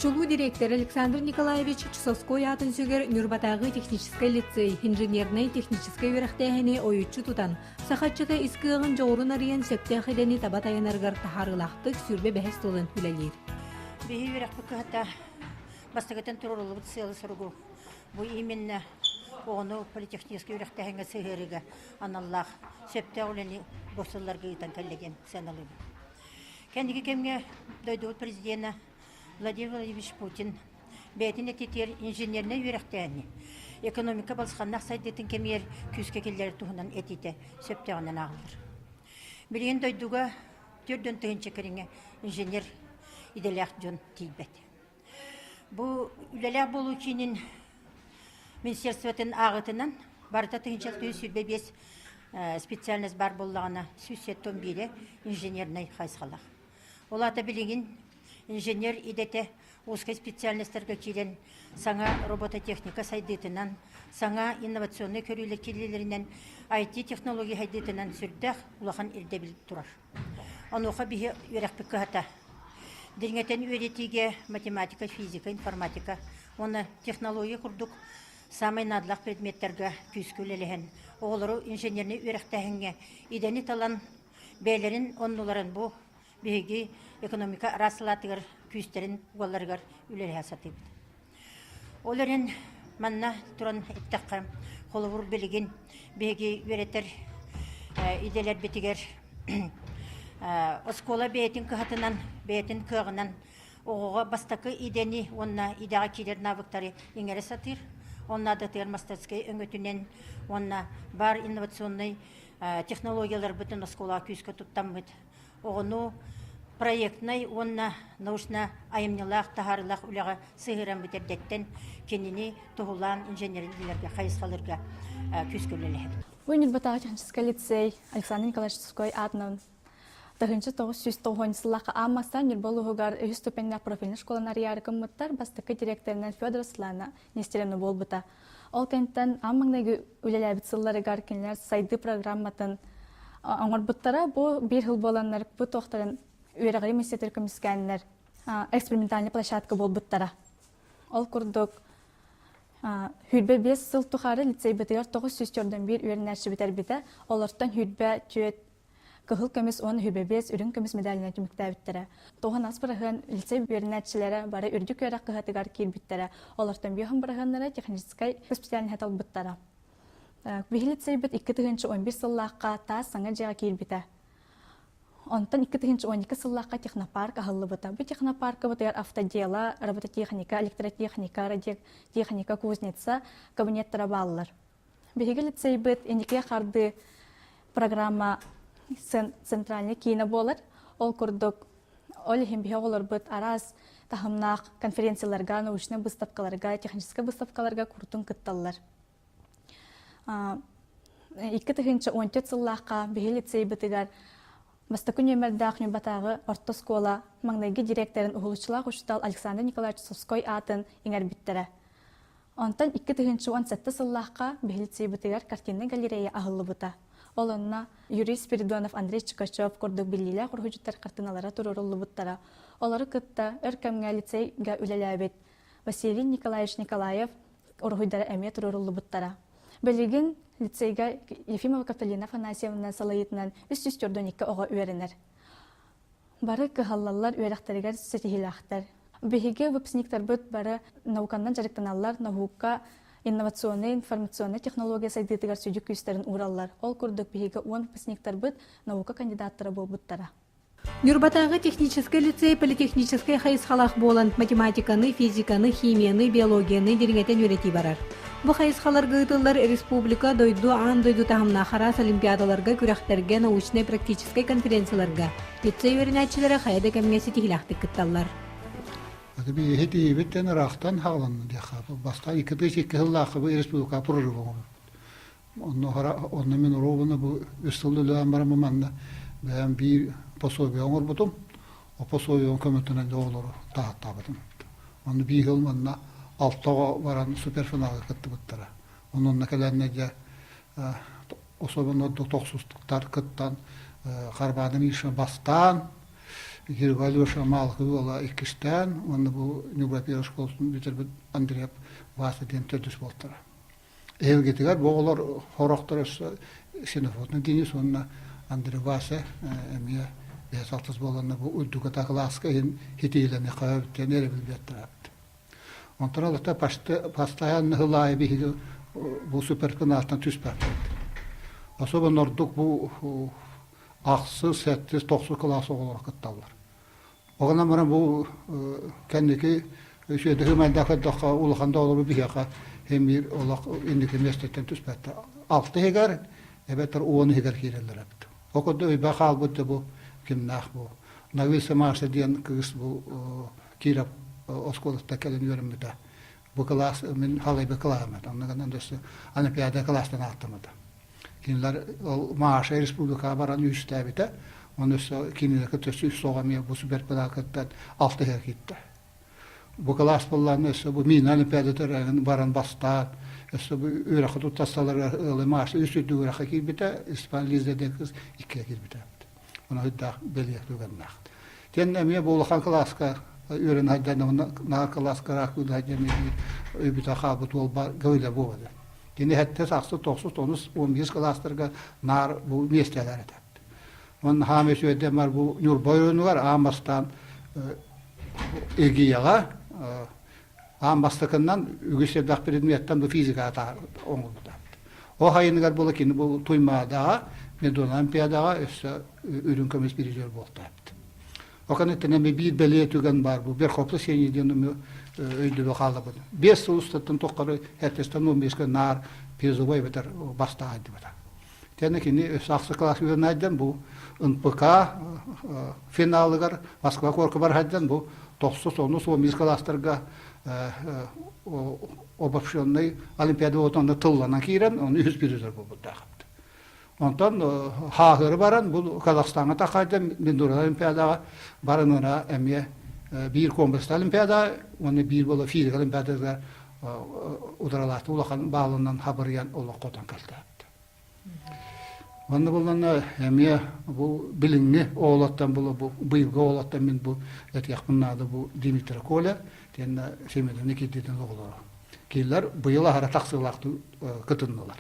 Чулуу директор Александр Николаевич Чусовской аатын сүгэр Ньурбатааҕы техническэй лицей инженернэй-техническэй үөрэхтээһини ойуччу тутан, саха ыччата ис кыаҕын дьоҕурун арыйан сөптөөх идэни таба тайанарыгар таһаарыылаахтык 25 сылын үлэлиир. Биһи үөрэхпит кыһата бастакытын туруоруллубут сыалы-соругу бу именно оҕону политехническэй үөрэхтээһиҥҥэ сыһыарыыга аналлаах сөптөөх үлэни бу сылларга ыытан кэллэ диэн сыаналыыбын. Кэнники кэмҥэ дойдубут президенэ Владимир Владимирович Путин бэйэтин этитиэр инженернэй үөрэхтээһини, экономика балысханнаах сайдыытын кэмигэр күүскэ киллэрэр туһунан этиитэ сөптөөҕүнэн ааҕыллар. Билигин дойдуга 40 тыһыынча кэриҥэ инженер идэлээх дьон тиийбэт. Бу үлэлээх буолуу киинин министерствотын ааҕыытынан барыта 1125 специальность баар буоллаҕына, 171-э инженернэй хайысхалаах. Ол аата билигин инженер идэтэ узкай специальностарга киирэн саҥа робототехника сайдыытынан, саҥа инновационнай көрүүлэр киириилэринэн, IT-технология сайдыытынан сүрдээх улахан ирдэбил турар. Онуоха биһи үөрэхпит кыһата дириҥэтэн үөрэтиигэ математика, физика, информатика уонна технология курдук саамай наадалаах предметтэргэ күүскэ үлэлэһэн, оҕолору инженернэй үөрэхтээһиҥҥэ идэни талан бэйэлэрин оннуларын бу биһиги экономика араас салаатыгар күүстэрин угалларыгар үлэлэһэ сатыыбыт. Ол эрэн манна туран эттэххэ, холобур билигин биһиги үөрэтэр идэлэрбитигэр оскуола бэйэтин кыһатынан, бэйэтин кыаҕынан оҕоҕо бастакы идэни уонна идэҕэ киирэр навыктары иҥэрэ сатыыр. Ол наадатыгар мастарскай өҥөтүнэн уонна баар инновационнай технологияларбытын оскуолаҕа күүскэ туттаммыт оҕону проектнай уонна научно айымньылаах таһаарыылаах үлэҕэ сыһыараммыт эрдэттэн кинини туһулаан инженерилэргэ хайысхаларга күүскэ үлэлэһэбит. Бу Ньурбатааҕы техническэй лицей Александр Николаевич Чусовской аатынан 1990 сыллаахха аан бастаан Ньурба улууһугар үһүс ступеннээх профильнай школаны арыйаары гыммыттар бастакы директорынан Федор Светлана Нестеровна буолбута. Ол кэнниттэн аан маҥнайгы үлэлээбит сылларыгар кинилэр сайдыы программатын оҥорбуттара. Бу биир сыл буоланнар бу туохтарын үөрэҕи миссиятыгар көмүскээннэр экспериментальный площадка буолбуттара. Ол курдук 25 сыл тухары лицейбитигэр 941 үөрэнээччи бүтэрбитэ. Олортон 24 Кыһыл көмүс уонна 25 үрүҥ көмүс медалынан түмүктээбиттэрэ. 90 бырыһыан лицей үөрэнээччилэрэ бары үрдүк үөрэх кыһатыгар киирбиттэрэ. Олортон 5 бырыһыаннара техническай специальноһы талбыттара. Биһи лицейбит 2011 сыллаахха таас саҥа дьиэҕэ киирбитэ. Онтон 2012 сыллаахха технопарк аһыллыбыта. Бу технопаркабытыгар автодела, робототехника, электротехника, радиотехника, кузница кабинеттара бааллар. Биһиги лицейбит инники хардыы программа центральный киинэ буолар. Ол курдук, ол иһин биһи оҕолорбут араас таһымнаах конференцияларга, научнай выставкаларга, техническэй выставкаларга куртун кытталлар. 2014 сыллаахха биһи лицейбытыгар бастакы нүөмэрдээх Ньурбатааҕы орто оскуола маҥнайгы директорын уһулуччулаах учуутал Александр Николаевич Сосской аатын иҥэрбиттэрэ. Онтон 2017 сыллаахха биһи лицейбытыгар картиннай галерея аһыллыбыта. Ол онно Юрий Спиридонов, Андрей Чикачев курдук биллиилээх уруһуйдьуттар хартыыналара туруоруллубуттара. Олору кытта өр кэмҥэ лицейгэ үлэлээбит Василий Николаевич Николаев уруһуйдара эмиэ туруоруллубуттара. Билигин лицейгэ Ефимова Каталина Афанасьевна салайыытынан 342 оҕо үөрэнэр. Бары кыһаллаллар, үөрэхтэригэр ситиһиилээхтэр. Биһиги выпускниктарбыт бары науканан дьарыктаналлар, наука, инновационнай информационнай технология сайдыытыгар сүдү күүстэрин уураллар. Ол курдук биһиги 10 выпускниктарбыт наука кандидаттара буолбуттара. Ньурбатааҕы техническэй лицей политехническэй хайысхалаах буолан математиканы, физиканы, химияны, биологияны дириҥэтэн үөрэтии барар. Бу хайысхаларга ыытыллар республика, дойду, аан дойду таһымнаах араас олимпиадаларга, күрэхтэргэ, научнай-практическай конференцияларга лицей үөрэнээччилэрэ хайа да кэмҥэ ситиһиилээхтик кытталлар. Биһи тиийбиттэн ыраахтан хааланна диэххэ. Бастаан 2002 сыллаахха бу республика прорыв оҥорбут. Онно онно мин ровно бу үс сыл үлэлээн баран манна бэйэм биир пособие оҥорбутум. О пособием көмөтүнэн дьэ оҕолору таһаттаабытым. Онно биир сыл манна алта оҕо баран суперфиналга кыттыбыттара. Онно кэлэннэ дьэ особенно тохсустуктар кыттан Харбаана Миша бастаан. Григорий Алеша Малхы уола иккистээн уонна бу Ньурба первой школатын бүтэрбит Андреев Вася диэн төрдүс буолтара. Эһилгитигэр бу оҕолор хорохтор өссө Ксенофонтный Денис уонна Андрей Вася эмиэ бэйэс алтыс буоланна бу үрдүк ата кылааска иһин хитиилэни хаһабыттан эрэ билбэттэрээбит. Онтон алата постоянно сыл аайы биһиги бу суперфиналттан түспэппит. Особенно ордук бу ахсыс, сэттис, тохсус кылаас оҕолоро кытталлар. Оҕонон баран бу кэнники үчүгэйдик ымайдаах көрдөххө улахан да оҕолору биһиэхэ син биир олох инники миэстэттэн түспэттэр. Алта иһигэр эбэтэр 10 иһигэр киирэллэр эбит. Ол курдук өйбө хаалбыт да бу кимнээх бу Нависа Маша диэн кыыс бу Киров оскуолатыттан кэлэн үөрэммитэ. Бу кылаас мин халайбы кылааһым этэ. Онно гынан өссө Олимпиада кылаастан ааттаммыта. Кинилэр ол Маша республикаҕа баран үстээбитэ. Оны өссө кинилэр кытта өссө үс оҕо эмиэ бу суперпилакыттан алтыһыга киирдэ. Бу кылаас буоллаҕына өссө бу Мина Олимпиада төрөөһүн баран бастаан, өссө бу үөрэххэ туттарсаларыгар ыалы Маша үс үрдүк үөрэххэ киирбитэ, Испан Лиза диэн кыыс иккигэ киирбитэ. Ону хайдах бэлиэ түгэннээх. Тиэн эмиэ бу улахан кылааска үөрэнэ сылдьан наар кылааска ыраах кыылы сылдьан өйбүтэ хаалбыт уол бар Гавриля буолбата. Кини сэттис, ахсыс, тохсус, онус, 11 кылаастарга наар бу миэстэлэр этэ. Онно хаам үчүгэйдэн бар бу Ньурба оройуонугар аан бастаан ИГИАҕа аан бастакыннан үгүс элбэх предметтэн бу физика оҥорбута. Ол хайыныгар буола кини бу Туймаадаҕа, Медон Олимпиадаҕа өссө үрүҥ көмүс призер буолтаабыт. Окон эми биир бэлиэ түгэн баар бу Верхоплощение диэн өйдөбүл хаалабыт. 5 сыл устаттан тоххары эртестен 15 наар призовой эбэтэр бастаайдыбата. Тэнэ кини өссө ахсы класс үөрэнайдан бу НПК финалыгар Москва куорка барахайдан бу тохсус онус 11 класстарга обобщенный олимпиада онно тылланан киирэн ону үһүс призер буолбуттаах. Онтон хааһыры баран бу Казахстаҥҥа тахайдан Мендура олимпиадаҕа баран эмиэ биир комплекс олимпиада уонна биир буола физика олимпиадатыгар ударалааты улахан баалынан хабырыйан олох хотон кэлтээбит. Онно булланна эмиэ бу билиҥҥи оҕолоттон бу бу быйылгы оҕолоттон мин бу этиэхпин наада бу Дмитрий Коля тиэннэ Семен Никитин оҕолоро. Кинилэр быйыл аһара тахсыылаахтык кытыннылар.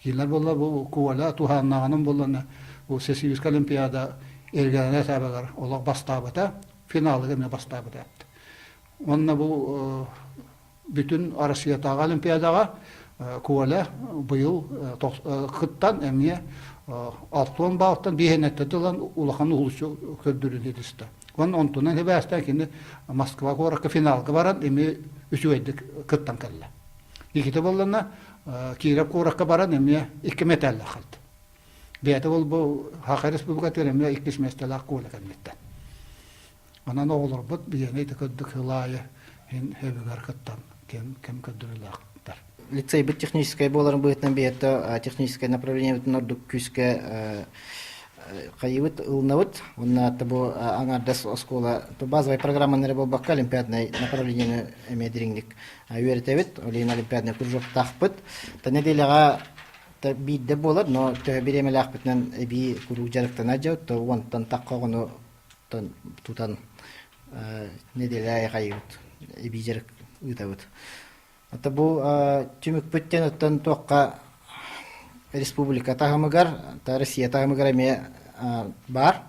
Кинилэр буолла бу Коля туһааннааҕынан буоллана бу Всесоюзскай олимпиада эргэнэ этабыгар олох бастаабыта, финалыгар эмиэ бастаабыта. Уонна бу бүтүн Россиятааҕы Олимпиадаҕа Коля быйыл кыттан эмиэ 60 баалтан биэһинэттэ тылан улахан уһулуччу көрдөрүүнү ситистэ. Уонна онтунан сибээстээн кини Москва куоракка финалга баран эмиэ үчүгэйдик кыттан кэллэ. Никита буоллана Киров куоракка баран эмиэ икки мэтээллээх халта. Бэйэтэ ол бу Саха Республикатыгар эмиэ иккис миэстэлээх Коля кэнниттэн. Онон оҕолорбут биһиэнэ ити курдук сыл аайы иһин сөбүгэр кыттан кэм кэм көрдөрүүлээхтэр. Лицейбит техническэй буоларын быһыытынан биһиэхэ техническэй направлениебытын ордук күүскэ хайыбыт ылынабыт. Уонна бу аҥаардас оскуола базовай программаны эрэ буолбакка олимпиаднай направлениены эмиэ дириҥник үөрэтэбит. Ол иһин олимпиаднай кружоктаахпыт. Нэдиэлэҕэ биирдэ буолар, но төһө бириэмэлээхпитинэн эбии куруук дьарыктана дьэ, то уонтан тахха оҕону тутан нэдиэлэ аайы хайыыбыт, эбии дьарык ыытабыт. Ата бу түмүкпүттэн оттон туохха республика таһымыгар, Россия таһымыгар эмиэ баар.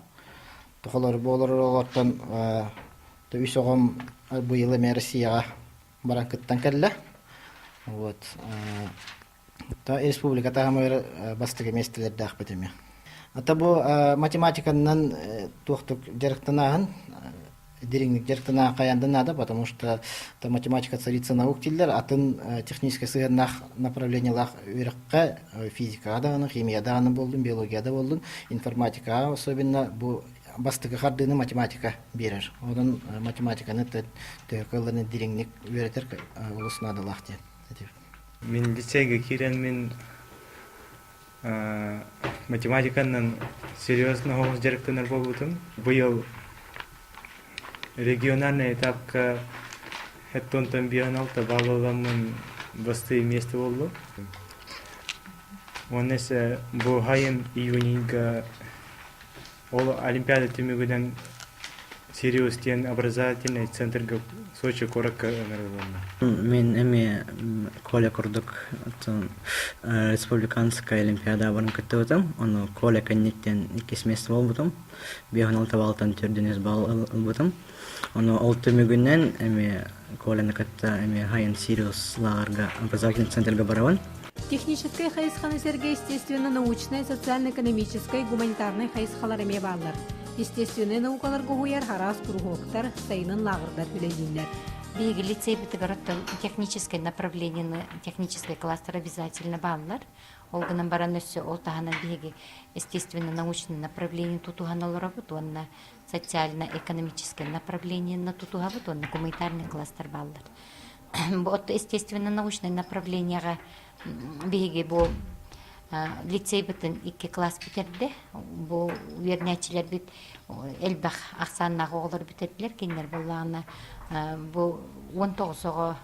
Тохолор буолар олортон үс оҕом быйыл эмиэ Россияҕа баран кыттан кэллэ. Вот. Республика таһымыгар бастакы миэстэлэрдээхпит эмиэ. Ата бу математиканан туохтук дьарыктанааһын дириҥник дьарыктанааһын хайаан да наада, потому что математика царица наук дииллэр, атын техническэй сыһыаннаах направлениелаах үөрэххэ физикаҕа даҕаны, химия даҕаны буоллун, биология да буоллун, информатикаҕа особенно бу бастакы хардыыны математика биэрэр. Онон математиканы төһө кыалларынан дириҥник үөрэтэр олус наадалаах диэн этибит. Мин лицейгэ киирэн мин математиканан серьезно оҕус дьарыктанар буолбутум. Быйыл региональный этапка хэттонтон 56 балл ыламмын бастыы место буоллум. Уонна бу хайын июньга ол олимпиада түмүгүнэн. Сириус диэн образовательный центрга Сочи куоракка ыҥырылынна. Мин эмиэ Коля курдук республиканскай олимпиада баран кыттыбытым. Ону Коля кэнниттэн иккис место буолбутум. 56 баллтан төрдүнүс балл ылбытым. Ону ол түмүгүнэн эмиэ Коляны кытта эмиэ Хайан Сириус лааҕырга образовательный центрга барабын. Техническэй хайысханы сэргэ естественно-научнай, социально-экономическай, гуманитарнай хайысхалар эмиэ бааллар. Естественнэй наукаларга уһуйар араас куруһуоктар, сайынын лааҕырдар үлэлииллэр. Биһиги лицейбитигэр оттон техническэй направлениены, техническэй класстар обязательно бааллар. Ол гынан баран өссө ол таһынан биһиги естественно-научный направление тутуһан олоробут уонна социально-экономическай направлениены тутуһабыт уонна гуманитарный класстар бааллар. Бу естественно-научный направлениеҕа биһиги бу лицейбытын икки класс бүтэрдэ. Бу үөрэнээччилэрбит элбэх ахсааннаах оҕолор бүтэрдилэр. Кинилэр буоллаҕына бу 19 оҕо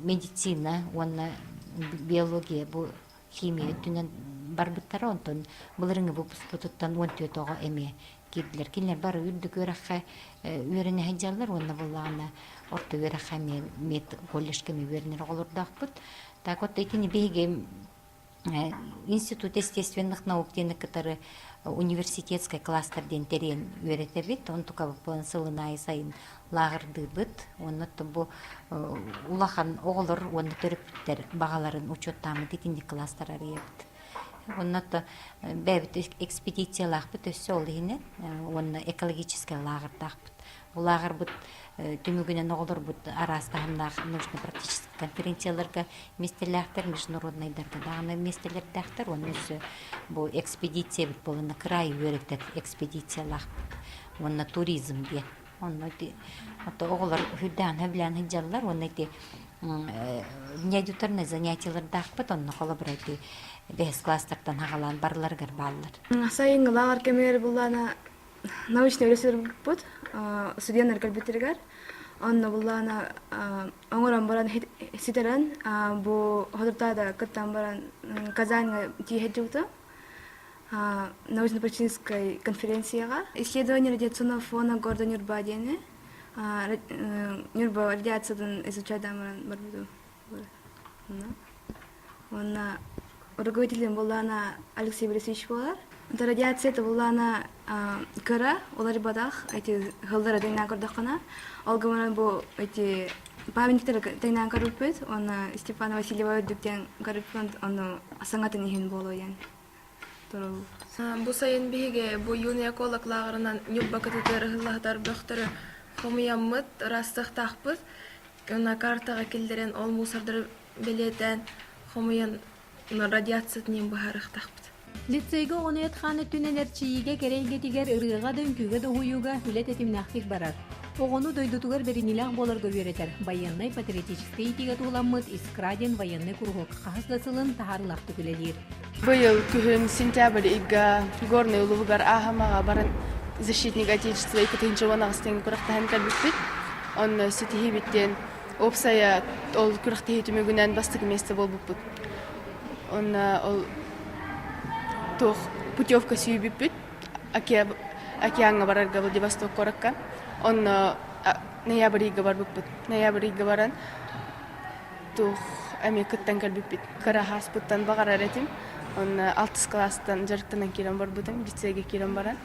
медицина уонна биология бу химия өттүнэн барбыттара. Онтон былырыҥҥы выпускпутуттан 14 оҕо эмиэ киирдилэр. Кинилэр бары үрдүк үөрэххэ үөрэнэ сылдьаллар уонна буоллаҕына орто үөрэххэ эмиэ мед колледжка эмиэ үөрэнэр оҕолордоохпут. Так вот итини биһиги Институт естественных наук диэни кытары университетскай класстар диэн тэрийэн үөрэтэбит. Онтукабыт сылын аайы сайын лааҕырдыыбыт. Уонна бу улахан оҕолор уонна төрөппүттэр баҕаларын учуоттааммыт итинник класстар арыйабыт. Онно бэйэбит экспедициялаахпыт өссө ол иһинэн уонна экологическай лааҕырдаахпыт. Бу лааҕырбыт түмүгүнэн оҕолорбут араас таһымнаах научно-практическай конференцияларга миэстэлээхтэр, международнайдарга даҕаны миэстэлэрдээхтэр уонна өссө бу экспедициябыт буолана кыраайы үөрэтэр экспедициялаахпыт уонна туризм диэн. Онно ити оҕолор үрдээн сөбүлээн сылдьаллар уонна ити неаудиторнай занятиелардаахпыт, онно холобура ити бэһис класстартан хаҕалаан барыларыгар бааллар. Сайыҥҥы лааҕыр кэмигэр буллаана научный үлэ студеннар кэлбиттэригэр онно буллаана оҥорон баран ситэрэн бу хотуртаада кыттан баран Казаньга тииһэддьибитэ научно-практическай конференцияҕа исследование радиационного фона города Нюрба диэни Нюрба радиациятын изучайдаан баран барбытым уонна руководителем буллаана Алексей Борисович буолар. Радиацията буллаана кыра, уларыйбатах, эти хыллара тэҥнээн көрдөххүнэ, ол гынан бу эти памятниктары тэҥнээн көрбүппүт уонна Степана Васильева үрдүк диэн көрбүппүт, ону саҥатын иһин буолуо диэн Бу сайын биһиги бу юный эколог лааҕырынан Ньурба кытытыгар ыһыллаһытар бөхтөрү хомуйаммыт, ыраастыахтаахпыт. Уонна картаҕа киллэрэн ол мусордары бэлиэтээн хомуйан радиациятын иһин быһаарыахтаахпыт. Лицейгэ оҕону эт-хаан өттүнэн эрчийиигэ кэрэ эйгэтигэр ырыаҕа да үҥкүүгэ да уһуйууга үлэ тэтимнээхтик барар. Оҕону дойдутугар бэриниилээх буоларга үөрэтэр байыаннай-патриотическай иитиигэ туһуламмыт «Искра» диэн военнай куруһуок хаһыс да сылын таһаарыылаахтык үлэлиир. Быйыл күһүн сентябрь ыйга Горнай улууһугар Ааһамаҕа баран Защитник Отечества 2018 тыҥ күрэхтэһэн кэлбиппит. Онно ситиһиибит диэн уопсайа ол күрэхтэһии түмүгүнэн бастакы миэстэ буолбуппут. Онно ол туох путевка сүүйбүппүт океаҥҥа барарга Владивосток куоракка. Онно ноябрь ыйга барбыппыт. Ноябрь ыйга баран туох эмиэ кыттан кэлбиппит. Кыра ааспыттан баҕарар этим. Онно алтыс кылаастан дьарыктанан киирэн барбытым, лицейгэ киирэн баран.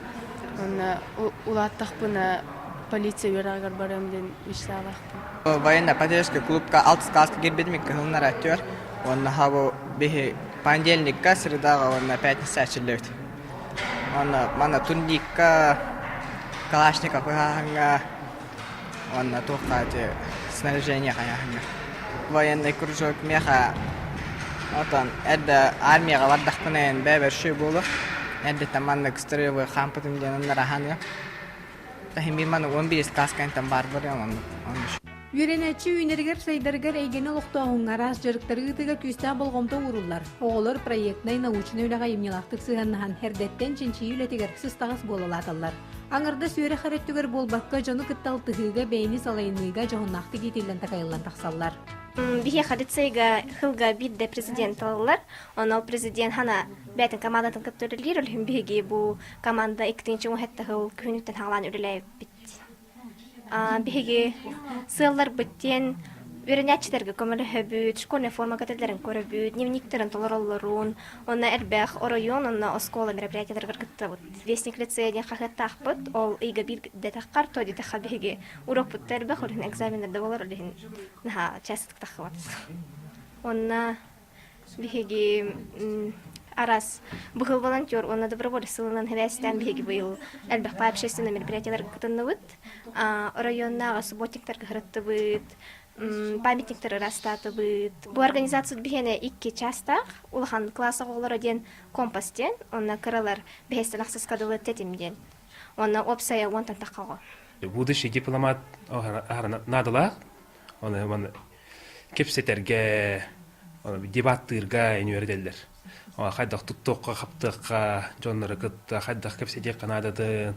Онно улааттахпына полиция үөрэҕигэр барыам диэн мечталаахпын. Военно-патриотическай клубка алтыс кылааска киирбитим икки актер. Уонна хабу биһи понедельникка, средаҕа уонна пятница ачыллыбыт. Уонна манна турникка, Калашников ыһааһыҥҥа уонна туохха ити снаряжение хайааһыҥҥа. Военный кружок миэхэ отон эрдэ армияҕа бардахпына эн бэйэбэр үчүгэй буолуо. Эрдэттэн маннык строевой хаампытым диэн оннор аһаныам. Таһым маны 11 кааскантан баар барыам оннук. Үөрэнээччи үүнэригэр-сайдарыгар эйгэни олохтооһуҥҥа араас дьарыктары ыытыыга күүстээх болҕомто ууруллар. Оҕолор проектнай научнай үлэҕэ айымньылаахтык сыһыаннаһан, эрдэттэн чинчийии үлэтигэр сыстаҕас буола улааталлар. Аҥардас үөрэх эрэ өттүгэр буолбакка, дьону кытта алтыһыыга, бэйэни салайыныыга дьоһуннаахтык иитиллэн-такайыллан тахсаллар. Биһиэхэ лицейга хылга биирдэ президент талаллар. Онно ол президент хана бэйэтин командатын кытта үлэлиир. Ол иһин биһиги бу команда иккитинчи уһэтта сыл күһүнүттэн хаалаан үлэлээбиппит. Биһиги сыалларбыт диэн үөрэнээччилэргэ көмөлөһөбүт, школьная форма кэтэллэрин көрөбүт, дневниктэрин толороллорун, уонна элбэх оройуон уонна оскуола мероприятиеларыгар кыттабыт. Вестник лицея диэн хаһыаттаахпыт, ол ыйга биирдэ таххар, то диэтэххэ биһиги уруокпут да элбэх, ол иһин экзаменнар да буолар, ол иһин наһаа часто таххыбат. Уонна Биһиги арас быһыл волонтер уонна доброволец сылынан сибээстээн биһиги быйыл элбэх общественный мероприятиеларга кытынныбыт. Оройуоннааҕы субботниктарга сырыттыбыт, памятниктары ырастаатыбыт. Бу организация биһиэнэ икки чаастаах улахан класс оҕолоро диэн компас диэн, онно кыралар бэһэстэн ахсыска дылы тэтим диэн. Уонна уопсайа уонтан тахха оҕо. Будущий дипломат наадалаах, оны кэпсэтэргэ, дебаттыырга үөрэтэллэр. Хайдах туттуохха, хаптыахха, дьоннору кытта хайдах кэпсэтиэххэ наадатын,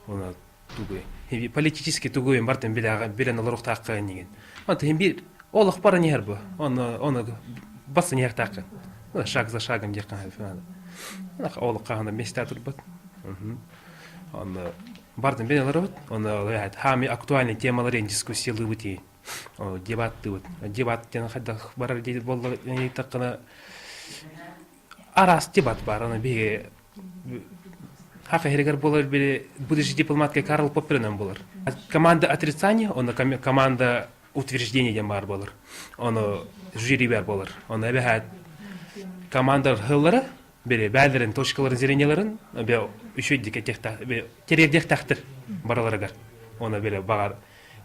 оны тугуй. Политически тугуйун бартын билэн олоруохтаахха иннигин. Онто биир олох баран иһэр бу. Оны оны басын иһэртааххын. Шаг за шагом диэххэ надо. Олох хаһана места турбат. Оны бардын билэн олоробут. Оны хаами актуальный темаларын дискуссиялыыбыт дебаттыыбыт. Дебат диэн хайдах барар диэбит буолла ыйыттаххына араас дебат баар. Аны биһиги хаха иһигэр буолар били будущий дипломатка Карл Попперынан буолар. Команда отрицания, оны команда утверждения диэн баар буолар. Оны жюри баар буолар. Оны эбэһээт команда хыллара били бээлэрин точкаларын зренияларын үчүгэй тириэрдиэхтээхтэр бараларыгар. Оны били баҕар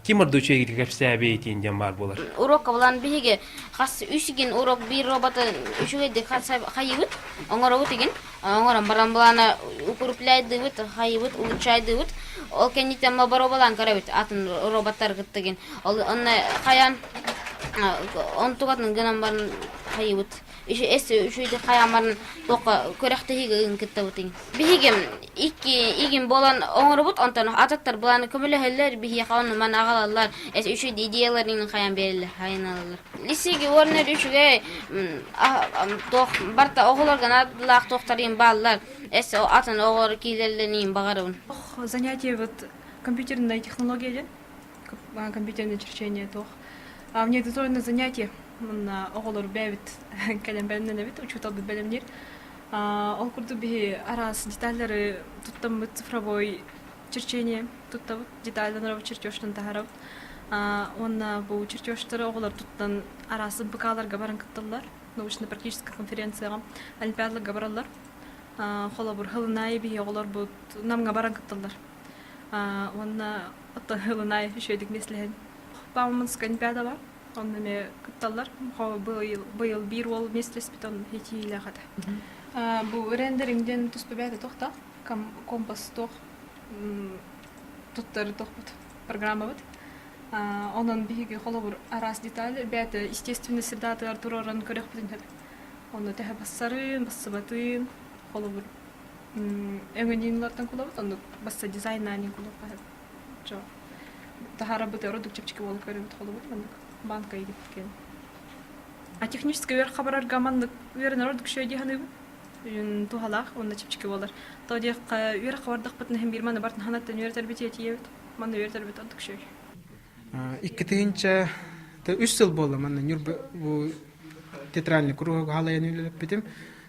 Ким ордук үчүгэйдик кэпсээбитин диэн баар буолар. Урокка булан биһиги хас үс игин урок биир роботы үчүгэйдик хайыбыт, оҥоробут игин, оҥорон баран булана укрупляйдыыбыт, хайыбыт, улучшайдыыбыт. Ол кэнниттэн боробалаан көрөбүт атын роботтар кыттыгын. Ол онно хайан онтугатын гынан баран хайыбыт. Эс үчүгэйдик хайан баран туохха күрэхтэһиигэ кыттабытын. Биһиги икки игин буолан оҥоробут, онтон атыттар былааны көмөлөһөллөр, биһиэхэ ону маны аҕалаллар, үчүгэй идеяларын хайан биэрэллэр, хайаналлар. Лисиги уонна үчүгэй туох барта оҕолорго наадалаах туохтарыын бааллар, эс атын оҕолор киилэллэниин баҕарабын. Занятие вот компьютерная технология диэн, компьютерное черчение туох. А внеаудиторное занятие манна оҕолор бэйэбит кэлэн бэлэмнэнэбит, учууталбыт бэлэмниир. Ол курдук биһи араас деталлары туттаммыт цифровой черчение туттабыт, деталлары чертежтан таһарабыт. Уонна бу чертежтары оҕолор туттан араас МПК-ларга баран кытталлар, научно-практическай конференцияҕа, олимпиадаларга бараллар. Холобур, Хылынаайы биһи оҕолорбут Намҥа баран кытталлар. Уонна оттон Хылынаайы үчүгэйдик миэстэлэһэн Бауманскай олимпиада бар. Онно эмиэ кытталлар. Быйыл биир уол миэстэлэспит, он хитиилээх этэ. Бу рендеринг диэн туспа бэйэтэ туохта компас туох туттар туохпут программабыт. Онон биһиги холобур араас деталь бэйэтэ естественный средаатыгар туруоран көрүөхпүтүн сөп. Онно төһө бассарын, бассыбатын, холобур өҥөнүүн улартан кулабыт, оннук басса дизайнаанин кулуохха сөп. Таһаарабыт ордук чэпчэки буола көрөбүт холобур маннык банка игиткин. А техническэй үөрэх хабарарга маннык үөрэнэр ордук үчүгэй дии саныыбын. Үйүн туһалаах уонна чэпчэки буолар. То диэххэ үөрэх хабардахпытына иһин биир маны бартын ханаттан үөрэтэрбит тиийэбит. Манна үөрэтэрбит ордук үчүгэй. Икки үс сыл буолла манна Ньурба бу театральный кругу халайан үлэлэппитим.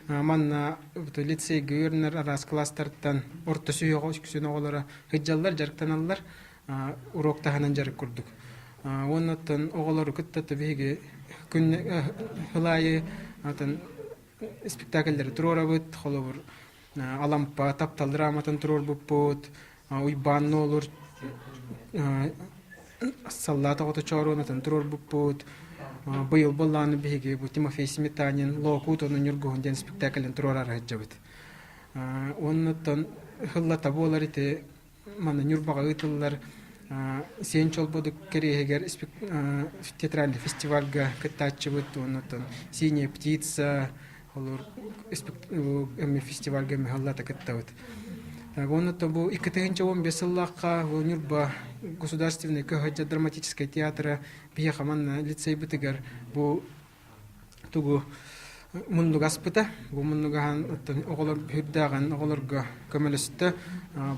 Манна лицейгэ үөрэнэр араас класстартан орто сүһүөҕэ үксүн оҕолоро сылдьаллар, дьарыктаналлар. Уруок таһынан дьарык курдук. Уонна оттон оҕолору кытта биһиги күн сыл аайы атын спектакльлэри туруорабыт. Холобур, Алампа таптал драматын туруорбуппут, Уйбаан Нуолур Саллаат оҕото чооруонатын туруорбуппут. Быйыл буоллаҕына биһиги бу Тимофей Сметанин Лоокуут уонна Ньургуһун диэн спектакльын туруорар сылдьабыт. Уонна оттон сыллата буолар ити манна Ньурбаҕа ыытыллар Сиэн Чолбодук кэриэһигэр театральный фестивальга кыттааччыбыт уонна оттон Синяя птица олор фестивальга мыһаллата кыттабыт. Уонна бу 2015 сыллаахха бу Ньурба государственный көһөдьө драматическай театра биһиэхэ манна лицейбытыгар бу тугу муннуга аспыта. Бу муннугаһан оҕолор үрдээҕин оҕолорго көмөлөстө.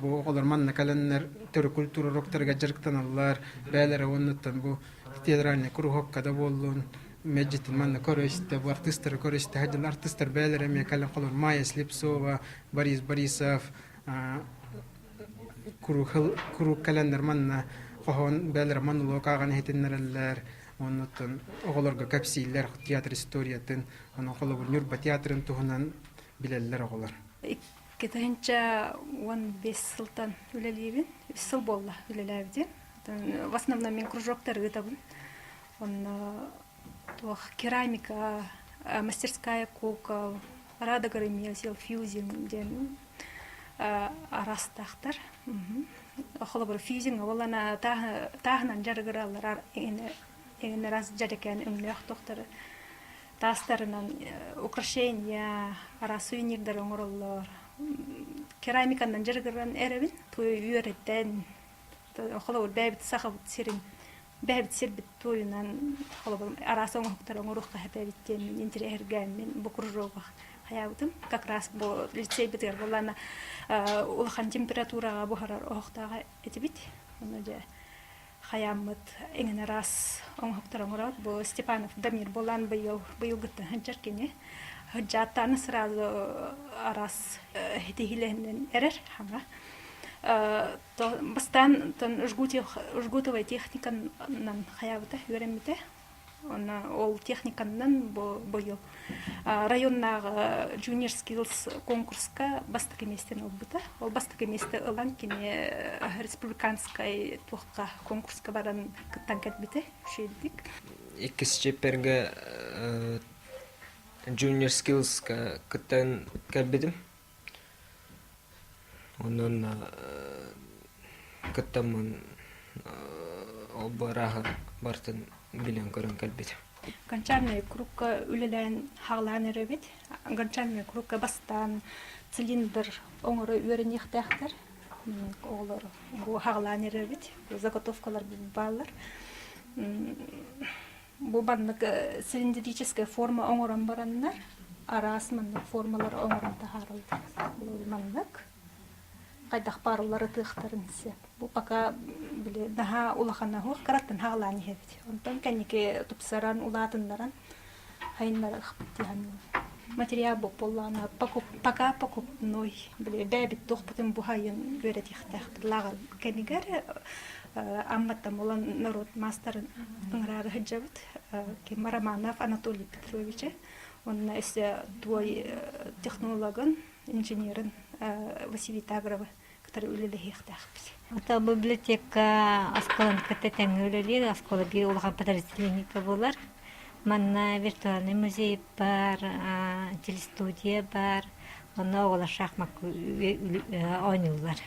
Бу оҕолор манна кэлэннэр төрүт культура уроктарыгар дьарыктаналлар. Бээлэрэ уоннуттан бу театральный куруһуокка да буоллун мэлдьитин манна көрө-истэ, бу артыыстары көрө-истэ сылдьан артыыстар бэйэлэрэ эмиэ кэлэн холор Майя Слепцова, Борис Борисов куруук кэлэннэр манна хоһоон бэйэлэрэ монолог ааҕан иһитиннэрэллэр оннуттан оҕолорго кэпсииллэр театр историятын, онон холобур Ньурба театрын туһунан билэллэр оҕолор. 2015 сылтан үлэлиибин. Үс сыл буолла үлэлээбитим. В основном мин кружоктары ыытабын. Онно туох керамика, мастерская кукол, Рада ремесел, фьюзинг диэн араастаахтар. Холобур, фьюзинг ол ана тааһынан дьарыгыраллар эҥин араас дьэрэкээн өҥнөөх тохтору таастарынан украшения, араас сувенирдары оҥороллор. Керамиканан дьарыгыран эрэбин, үөрэтэн, холобур, бэйэбит сахабыт сирин бэйэбит сирбит туойунан холобур араас оҥоһуктары оҥоруохха эбит диэммин интириэһиргээммин бу кружокка хайаабытым. Как раз бу лицейбитигэр буоллаана улахан температураҕа буһарар оһохтоох этибит. Ону дьэ хайааммыт эҥин араас оҥоһуктары оҥорор. Бу Степанов Дамир буолан быйыл быйылгыттан сылдьар кини. Сылдьааттааны сразу араас ситиһиилэринэн эрэр хаҥа. Бастаан жгутовая техниканан хайаабыта, үөрэммитэ. Онно ол техниканан бу быйыл районнааҕы Junior Skills конкурска бастакы миэстэни ылбыта. Ол бастакы миэстэ ылан кини республиканскай туохха конкурска баран кыттан кэлбитэ үчүгэйдик. Иккис чиэппэргэ Junior Skills-ка кыттан кэлбитим. Онон кыттаммын ол бырааһы барытын билэн-көрөн кэлбитим. Гончарная кругка үлэлээн хаалаан эрэбит. Гончарная кругка бастаан цилиндр оҥоро үөрэниэхтээхтэр. Оҕолор бу хаалаан эрэбит. Заготовкалар бааллар. Бу маннык цилиндрическая форма оҥорон бараннар, араас маннык формалары оҥорон таһаараллар. Маннык хайдах баарылар ытыахтарын сөп. Бу пока били наһаа улахана суох кыраттан хаалаан иһэбит. Онтон кэнники тупсаран, улаатыннаран хайыннарыахпыт диэн материал буоллаҕына пока покупной били бэйэбит туохпутун буһайын үөрэтиэхтээхпит лааҕыр кэмигэр Амматтан буолан норуот маастарын ыҥыраары сылдьабыт. Ким Романов Анатолий Петровича уонна өссө туой технологын, инженерин Василий Тагровы кытары үлэлэһиэхтээхпит. Ата библиотека оскуоланы кытта тэҥҥэ үлэлиир, оскуола биир улахан подразделениета буолар. Манна виртуальный музей бар, телестудия бар, онно оҕолор шахмакка оонньууллар.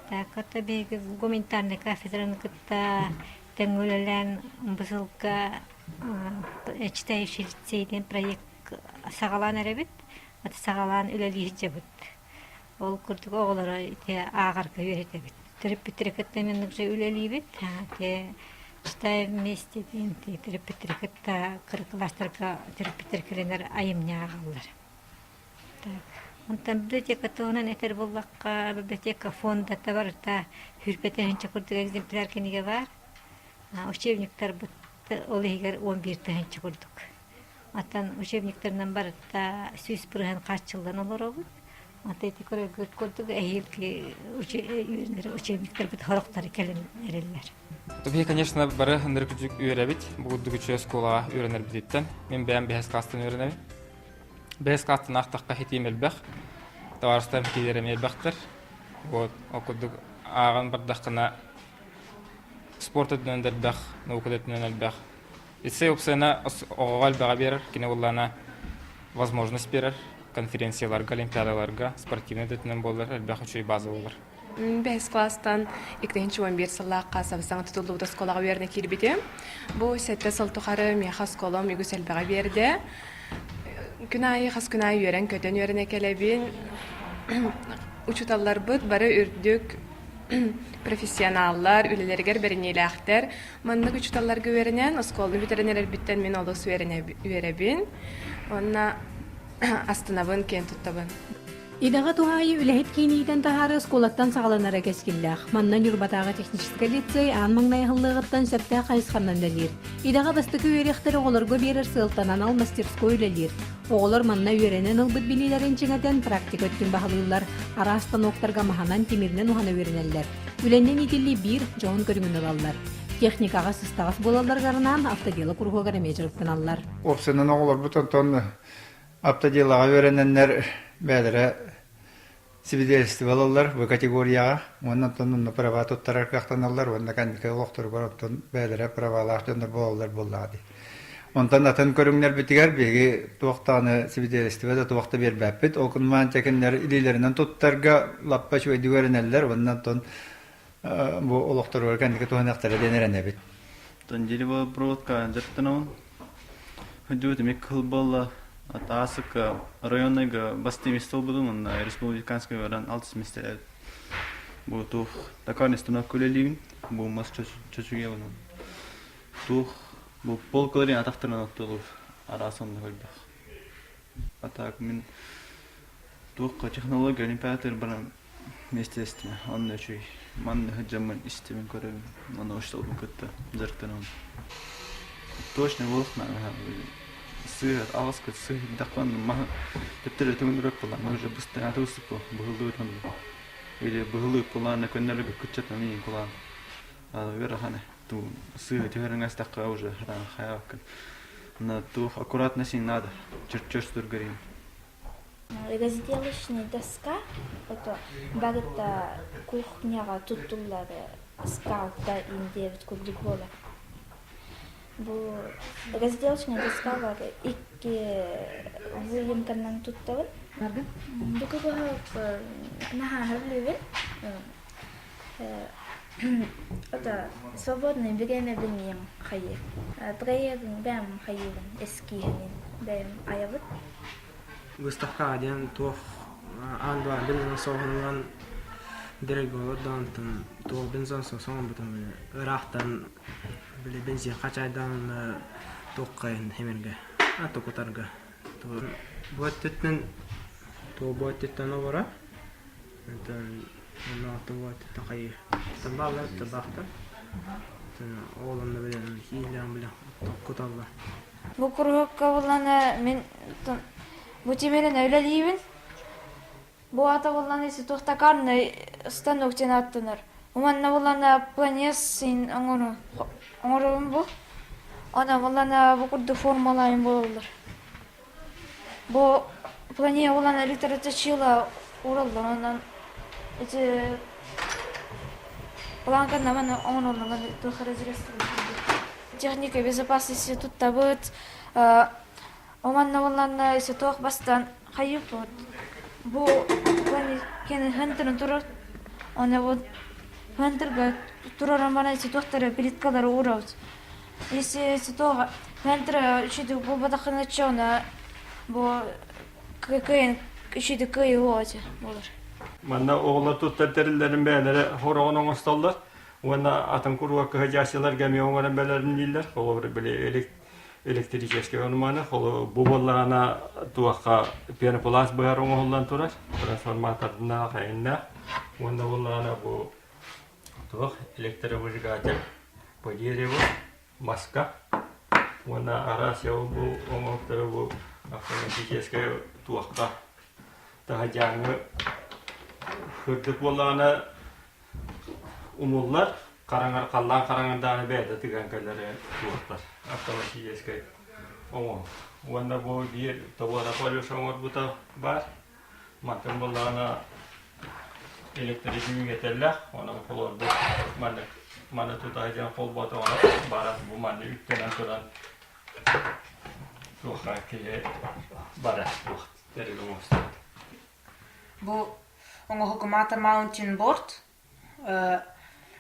Так, это биһиги гуманитарнай кафедраны кытта тэҥҥэ үлэлээн бу сылга «Читающий лицей» диэн проект саҕалаан эрэбит. Аты саҕалаан үлэлии сылдьабыт. Ол курдук оҕолору ити ааҕарга үөрэтэбит. Төрөппүттэри кытта маннык же үлэлиибит. Те читаем вместе диэн төрөппүттэри кытта кыра кылаастарга төрөппүттэр кэлэннэр айымньы ааҕаллар. Онтон библиотека туһунан этэр буоллахха, библиотека фондата барыта сүүрбэ тыһыынча курдук экземпляр кинигэ баар. Учебниктарбыт ол иһигэр 11 тыһыынча курдук. Оттон учебниктарынан барыта 100% хааччыллан олоробут. Ата ити көрөргүт курдук эһиилги учебниктарбыт сорохторо кэлэн эрэллэр. Биһи, конечно, бары ынырык үөрэбит. Бу курдук үчүгэй оскуолаҕа үөрэнэрбититтэн. Мин бэйэм бэһис класстан үөрэнэбин. Бэһис класстан аахтахха хитиим элбэх. Табаарыстарым хитиилэрэ эмиэ элбэхтэр. Вот, ол курдук ааҕан бардаххына спорт өттүнэн да элбэх, наука да өттүнэн элбэх. Лицей уопсайына оҕоҕо элбэҕи биэрэр, кини буоллаҕына возможность биэрэр конференцияларга, олимпиадаларга, спортивнай да өттүнэн буоллар элбэх үчүгэй база буолар. Бэһис класстан 2011 сыллаахха саҥа тутуллубут оскуолаҕа үөрэнэ киирбитим. Бу сэттэ сыл тухары миэхэ оскуолам үгүс элбэҕи биэрдэ. Күн аайы хас күн аайы үөрэн-көтөн үөрэнэ кэлэбин. Учууталларбыт бары үрдүк профессионаллар, үлэлэригэр бэриниилээхтэр. Маннык учууталларга үөрэнэн, оскуоланы бүтэрэн эрэрбиттэн мин олус үөрэбин уонна астынабын, киэн туттабын. Идэҕэ туһаайыы үлэһит киин иитэн таһаарыы оскуолаттан саҕаланара кэскиллээх. Манна Ньурбатааҕы техническэй лицей аан маҥнай аһыллыаҕыттан сөптөөх хайысханан үлэлиир. Идэҕэ бастакы үөрэхтэри оҕолорго биэрэр сыалтан анал мастерской үлэлиир. Оҕолор манна үөрэнэн ылбыт билиилэрин чиҥэтэн практика өттүн баһылыыллар, араас станоктарга маһынан, тимиринэн уһана үөрэнэллэр. Үлэннэн иитиллии биир дьоһун көрүҥүн ылаллар. Техникаҕа сыстаҕас буолалларыгар анаан автодела куруһуогар эмиэ дьарыктаналлар. Уопсайынан оҕолорбут онтон Автоделаҕа үөрэнэннэр бэйэлэрэ свидетельство ылаллар бу категорияҕа уонна оттон онно права туттарар кыахтаналлар уонна кэнники олохторугар оттон бэйэлэрэ правалаах дьоннор буолаллар буоллаҕа дии. Онтон атын көрүҥнэрбитигэр биһиги туох даҕаны свидетельство да туох да биэрбэппит. Ол гынан кинилэр илиилэринэн туттарга лаппа үчүгэйдик үөрэнэллэр уонна оттон бу олохторугар кэнники туһаныахтара диэн эрэнэбит. Оттон деревопроводка дьарыктанабын. Ходьбут эмиэ кыһыл буолла. Аасык районныйга бастыҥ миэстэ ылбытым уонна республиканскай баран алтыс миэстэ бу туох токарный станокка үлэлиибин. Бу мас чочугуйа туох бу полкаларын атахтарынан оттолур араас онно элбэх. А так мин туохха технология олимпиадатыгар баран миэстэлэстим. Онно үчүгэй. Манна сылдьаммын истэбин көрөбүн. Онно учууталбын кытта дьарыктанабын. Точно буолуох сыыһа аҕыс кыт сыыһырдахпын маһы төптөрү түҥүрүк буолан уже быстааты уступпу быһыллыбыт онно или быһылыып кулаана көннөрү кыччатан иин кулаан ыарахан ту сыыһа түһэрин астахха уже хатан хайааккын на туох аккуратно син надо чертеж тургарин Разделочная доска это барыта кухняҕа туттуллар скалка диэбит курдук буолар. Бу разделочная доска бар икки выемканан туттабын. Бу кыбыһык наһаа сөбүлүүбүн. Это свободный бириэмэбин ийэм хайыы. Проегын бэйэм хайыыбын эскииһинин бэйэм айабыт. Выставкаҕа диэн туох аан дуо бензин соһунан дорогой онтон туох бензин соһон ыраахтан били бензин хачайдаан туоххайын химерге токутарга бу өттүттэн туо бу өттүттэн олоро онтон онно бу өттүттэн хайыы бааллар табаахтар ол онно билэн хиилээн билэн куталлар Бу куруһукка буллана мин бу тимирин үлэлиибин. Бу ата буллана туохтакарный станок диэн ааттанар. Уонна буллана планес оҥорорум бу. Она буллана бу курдук формалайын буолаллар. Бу плане буллана электроточила ураллар онон эти планканна маны оҥороллор туох Техника безопасности туттабыт. Оманна булланна туох бастан хайыппыт. Бу кени хантырын турар. Оны бу хантырга тураран бана туохтары плиткалары уурабыт. Если туох хантыра үчүдүк буолбатаххына чона бу кыайын үчүдүк кыайыы болар. Манна оҕолор туттар тэриллэрин бэйэлэрэ хороҕон оҥостоллор. Уонна атын куруук кыһадьааччыларга эмиэ оҥорон бэлэмнииллэр. Холобур, били электрическэй онуманы, бу буоллаҕына туохха пенопласт быһар оҥоһуллан турар, трансформатордаах, эйиннээх. Уонна буоллаҕына бу туох электровыжигатель по дереву, маска. Уонна араас бу оҥоһуктары бу автоматическай туохха таһадьааҥҥы сырдык буоллаҕына Умуллар, хараҥар халлаан хараҥардааны бэйэтэ тыган кэлэрэ туохтар автоматическай оҥоһук. Уонна бу биир тобуона полюса оҥорбута баар. Мантан буоллаҕына электродвигателлээх, онон холорбут маннык маны тута сылдьан холботоҕуна баран бу манны үктэнэн туран туохха киһи барар туох тэрил оҥостубут. Бу оҥоһугумаата Mountain Board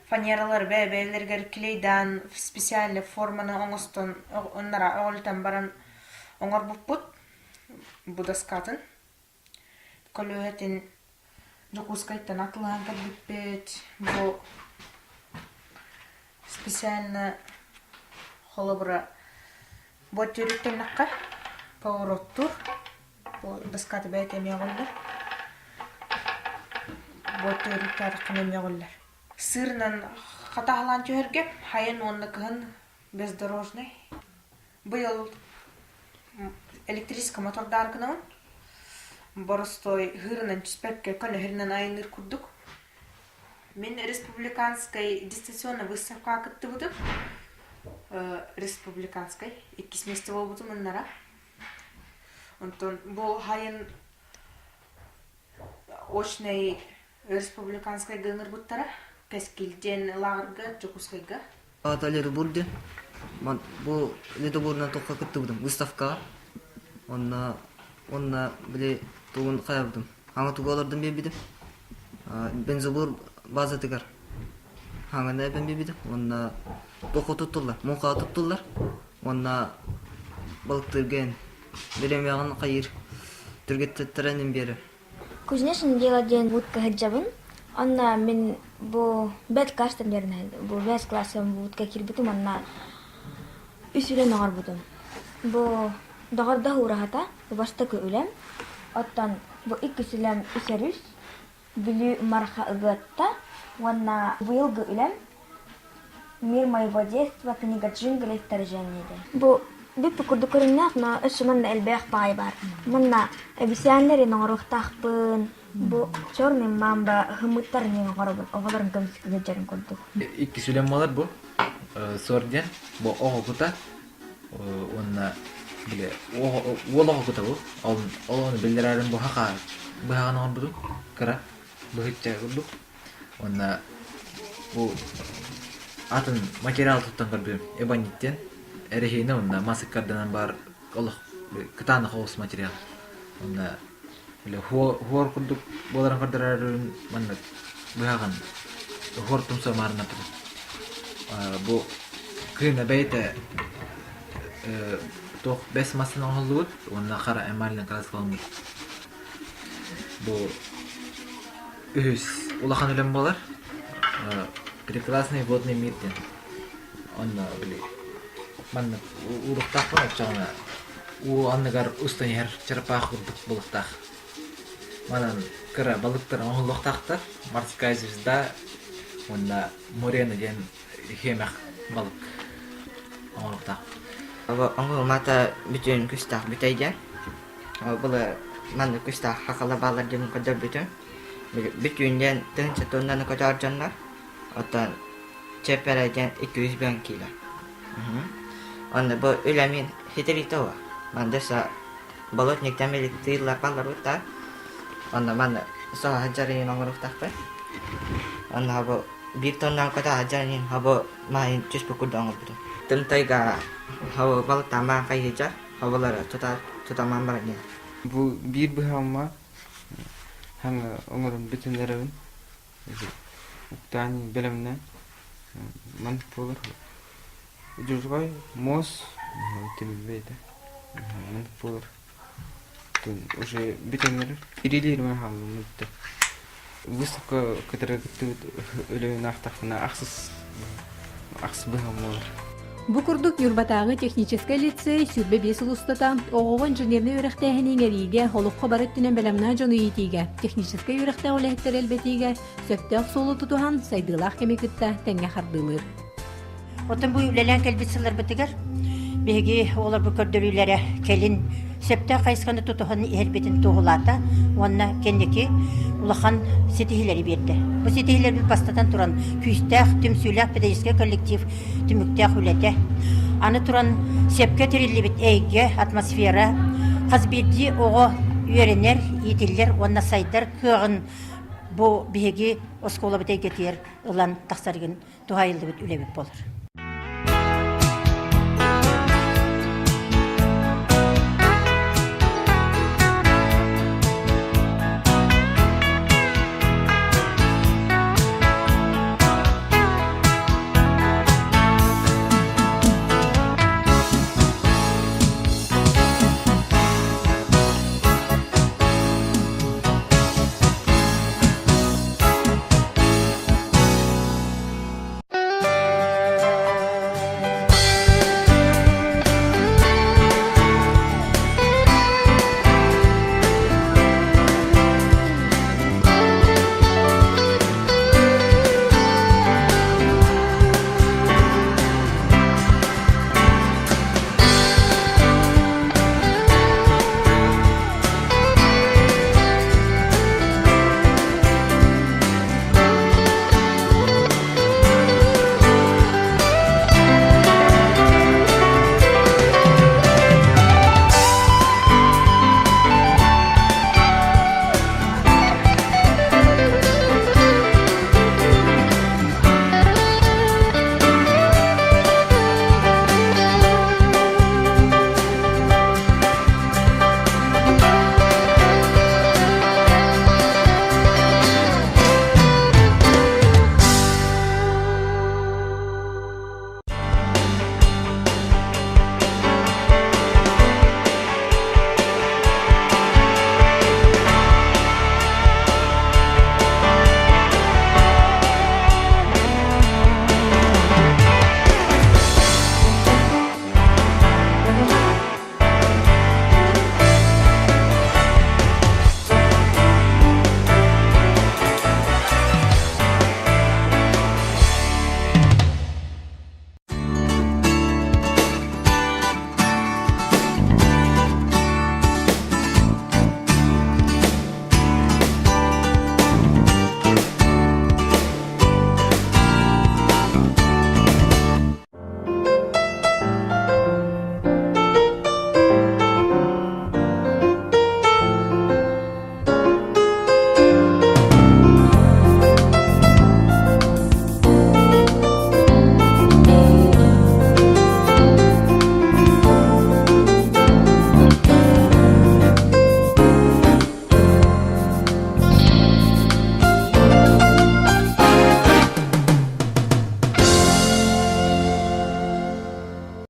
фанералар бэйэ-бэйэлэригэр клейдаан специальный форманы оҥостон оннара оҕолутан баран оҥорбуппут бу доскатын көлүөһэтин. Дьокуускайтан атылаан кэлбиппит. Бу специально холобура бу өттүрүттэннэххэ повороттуур бу доската бэйэтэ эмиэ оҕоллор. Бу өттүрүттээтэххинэ эмиэ оҕоллор. Сыырынан хатааһылаан түһэргэ хайын уонна кыһын бездорожный. Быйыл электрическэй мотордаары гынабын. Боростуой ыһыырынан түспэккэ көнөһөрүнэн айанныыр курдук. Мин республиканскай дистанционнай выставкаҕа кыттыбытым. Республиканскай иккис миэстэ буолбутум ыннара. Онтон бу хайын очнай республиканскайга ыҥырбыттара. Кэскил диэн лааҕырга Дьокуускайга. Аата Ледобур диэн. Бу Ледобурунан туохха кыттыбытым? Выставкаҕа. Онно уонна били тугун хайабытым. Хаҥа тугу олордон биэрбитим. Бензобур базатыгар хаҥаны эбэн биэрбитим. Уонна туохха туттуллар? Муҥхаҕа туттуллар. Уонна балыктыырга эн бириэмэҕин хайыыр түргэттэрэн биэрэр. Кузнечное дело диэн будка сылдьабын. Онно мин бу бэт класстан үөрэнэ бу бэс классым будка киирбитим онно үс үлэни оҥорбутум. Бу доҕордоһуу ураһата, бу бастакы үлэм. Оттон бу иккис үлэм үс өрүс, Бүлүү Марха Ыгыатта уонна быйылгы үлэм Мир моего детства, книга джунглей вторжение диэн. Бу бүппүт курдук көрүҥнээх, но өссө манна элбэх баай баар. Манна эбисээннэрин оҥоруохтаахпын, бу черный мамба ыһыммыттарын оҥоробун, оҕолорун көмүскүү сылдьарын курдук. Иккис үлэм буолар бу. Сор диэн, бу оҕо кута уонна били уол оҕо кута бу. Ол ону биллэрээрин бу хаха быһаҕын оҥорбутум кыра быһычча курдук. Уонна бу атын материал туттан көрбүтүм эбонит диэн эрэһиинэ уонна мас ыккарданан баар олох кытаанах оҕус материал. Уонна били хуор курдук буоларын көрдөрөрүн маннык быһаҕын хуор тумса маарынаппытым. Бу кыына бэйэтэ туох бэс масын оҥоһуллубут уонна хара эмалинан кырааскаламмыт. Бу Үһүс улахан үлэм буолар. Прекрасный водный мир диэн. Онно били маннык ууруктаахпын оччоҕуна уу анныгар устан иһэр чарапаах курдук буолуохтаах. Манан кыра балыктар оҥоһуллуохтаахтар. Морская звезда уонна мурена диэн хиэмэх балык оҥоруохтаах. Оҥоһумата бүтүн күстээх бүтэй диэн. Былы маннык күстээх хахала бааллар диэн көрдөрбүтүм. Бүтүн диэн тыһыынча тоннаны көтөөр дьоннор. Оттон чэппэрэ диэн 200 бөөн киилэ. Онно бу үлэмин хитрито уа. Мандыса болотниктан тыыллар балларбыттар. Онно манна соһо дьарыйын оҥоруохтаахпын. Онно бу биир тоннаан көтө дьарыйын хабы маайын түспүт курдук оҥорбутум. Тымтайга хабы балыктаан хайыһыдьар, хабылары тута тутаман баран Бу биир быһаамма хаҥа оҥорон бүтүн эрэбин. Уктаан бэлэмнээн маннык буолар. Удьурҕай муос тимирбэйдэ маннык буолар. Уже бүтэн эрэр. Ирилиирмэ хааллым бүттэ. Выставка кытары кыттыбыт үлэбин аахтахпына ахсыс ахсыс быһам буолар. Бу курдук Ньурбатааҕы техническэй лицей 25 сыл устата оҕоҕо инженернэй үөрэхтээһини иҥэриигэ, олоххо бары өттүнэн бэлэмнээх дьону иитиигэ, техническэй үөрэхтээх үлэһиттэри элбэтиигэ сөптөөх суолу тутуһан сайдыылаах кэми кытта тэҥҥэ хардыылыыр. Оттон бу үлэлээн кэлбит сылларбытыгар биһиги оҕолорбут көрдөрүүлэрэ кэлин сөптөөх хайысханы тутуһан иһэрбитин туоһулаата уонна кэнники улахан ситиһиилэри биэрдэ. Бу ситиһиилэрбит бастатан туран күүстээх, түмсүүлээх педагогическай коллектив түмүктээх үлэтэ. Аны туран сөпкө тэриллибит эйгэ, атмосфера хас биирдии оҕо үөрэнэр, иитиллэр уонна сайдар кыаҕын бу биһиги оскуолабыт эйгэтигэр ылан тахсарыгын туһаайыллыбыт үлэбит буолар.